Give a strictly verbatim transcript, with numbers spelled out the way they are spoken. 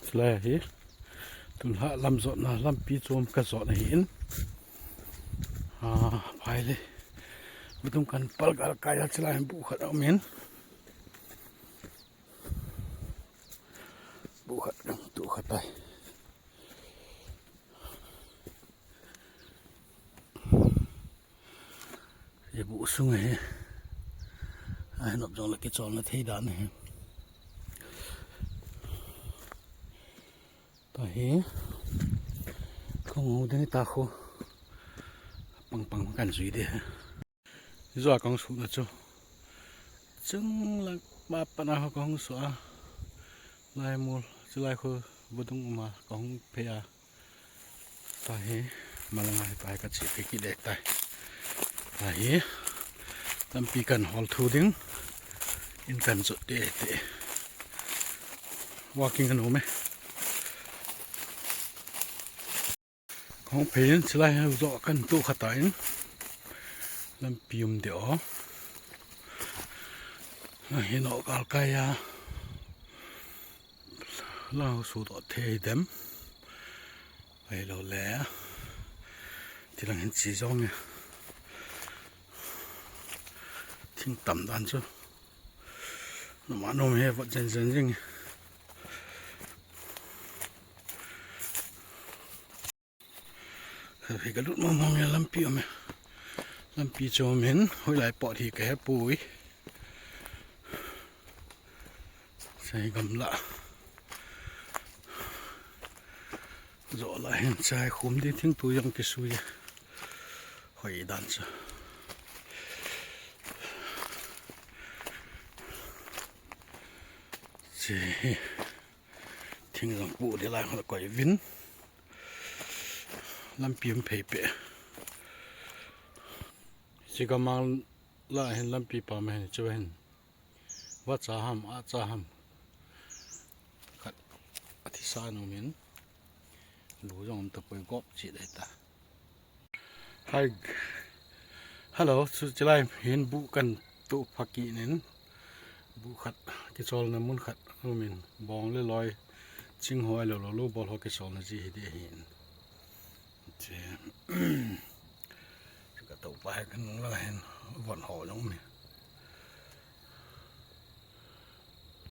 Chulai hi, tulha lam jotna lampi chom ka jot ahin. Ah, phai le. Vadung kan pal gal kai a chulai hin bu khat a um in. Bu khat kan tu khat tai. Ye bu sung hi. Ahin op jong la kicholna thei dan hi. Tahi. Kong ho ding ta khu. Pang pang kan jui de. Jua kong su na chu. Chung lang ma pa na ho kong su a. Lai mul, chulai khu vadung uma kong phe a. Tahi, malanga hi tahi ka chi phe ki de tai. Tahi, lampi kan hol thu ding. In kan jot de te. Walking an ume. Kong phe in chulai hin jo kan tu khat ta in. Lampi um de o. Hi no kal kai a. Lau su to thei dem. Ai lo le. Tilang hin chi jong e. Thing tam dan chu. Nama nom he vat jen jen jing. Hi ka lut mong mong e lampi um e. Lampi chom in hoilai pot hi ka he pui. Sai gamla. Jo la hin chai khum di thing tu jong kisui. Hoi dan chu. Che. Thing jong pu de lai hol koi vin. Lampi um phei pe. Chi ka mang la hin lampi pa ma hin chu hin. Va cha ham, a cha ham. Khat a thi sa nu min. Lu jong um ta poi gop chi dai ta. Hi. Hello, chu chulai hin bu kan tu phaki nin. Bu khat kicholna mun khat um in. Bong le loi. Ching hoi lo lo lo bol ho kicholna chi hi de hin. Che. Ka to pa kan nung la hin. Von ho jong mi.